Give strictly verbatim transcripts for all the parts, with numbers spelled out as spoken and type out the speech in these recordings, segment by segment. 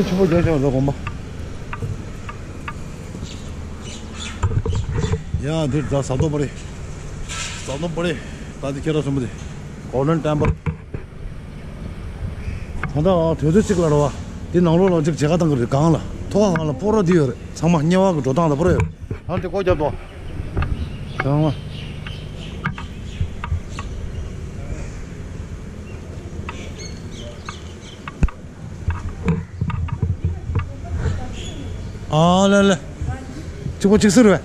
ཆུ་བོ་རྒྱག་བྱས་པ་ད་དགོངས་པ། ཡ་འདིར་ད་ཟ་ཏོ་པ་རེད། ཟ་ཏོ་པ་རེད། ད་འདི་ཁྱེད་རང་གསུམ་པོ་དེ། Golden Temple། ད་ལྟ་དུས་ཚོད་གཅིག་ལ་རེད་བ། འདི་ནང་ལོགས་ལ་གཅིག་མཇལ་ཁ་བཏང་གི་རེད་སྒང་ལ། ཐོག་ཁ་སྒང་ལ་སྤོ་ར་འདི་ཡོད་རེད། ཚང་མ་དམྱལ་བ་གི་འགྲོ་སྟངས་ལ་སྤོ་ར་ཡོད་རེད། ཨ་འདི་སྒོ་རྒྱབ་དོ། ཚང་མ། ཨ་ལེ་ལེ། གཅིག་པོ་གཅིག་ཟེར་བས།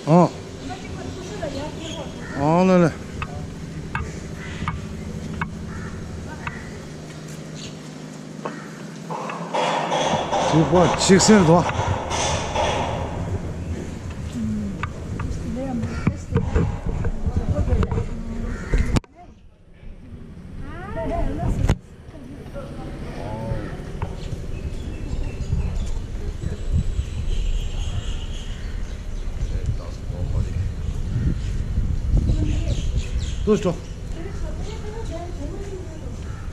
ཨ། ཨ་ལེ་ལེ། གཅིག་པོ་གཅིག་ཟེར་དོ། ཏུ་སྤྲོ།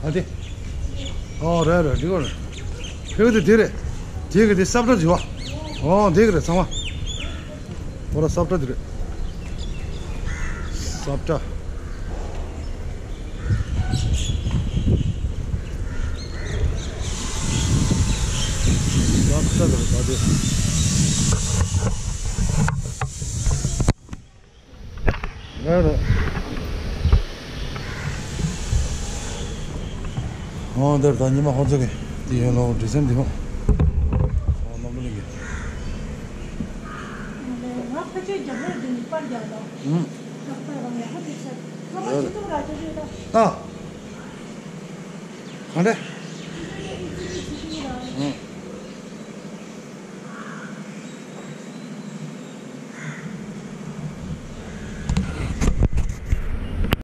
ཨ་དེ། ཨོ་རེད་རེད། འགྲིག་གོ་རེད། ཕེབས་དེ་དེ་རེད། དེ་གི་དེ་སབ་ཏྲ་བྱི་བ། ཨོ་དེ་གི་རེད་ཚང་མ། ཨོ་ར་སབ་ཏྲ་དེ་རེད། སབ་ཏྲ། སབ་ཏྲ་དེ་རེད་ད་དེ། ལགས་རེད། ཨོ་འདིར་ད་ཉི་མ་ཧོ་ཙེ་གི་དེ་ཡོད་ལོ་འདྲི་སེམས་འདི་ཧོ། ཨོ་རྣམ་པ་གླིང་གི། ང་ཕལ་ཆེར་རྒྱབ་ལོག་འདི་ནས་པར་རྒྱག་ལ། ཨུམ། རྒྱག་པར་རང་ཡག་པོ་འདུག་ཟེར། ང་མ་ལགས་ཇུས་གཏོགས་ར་ཅོ་ཅོ་ད། ཨ། ག་འདྲ། ཨུམ།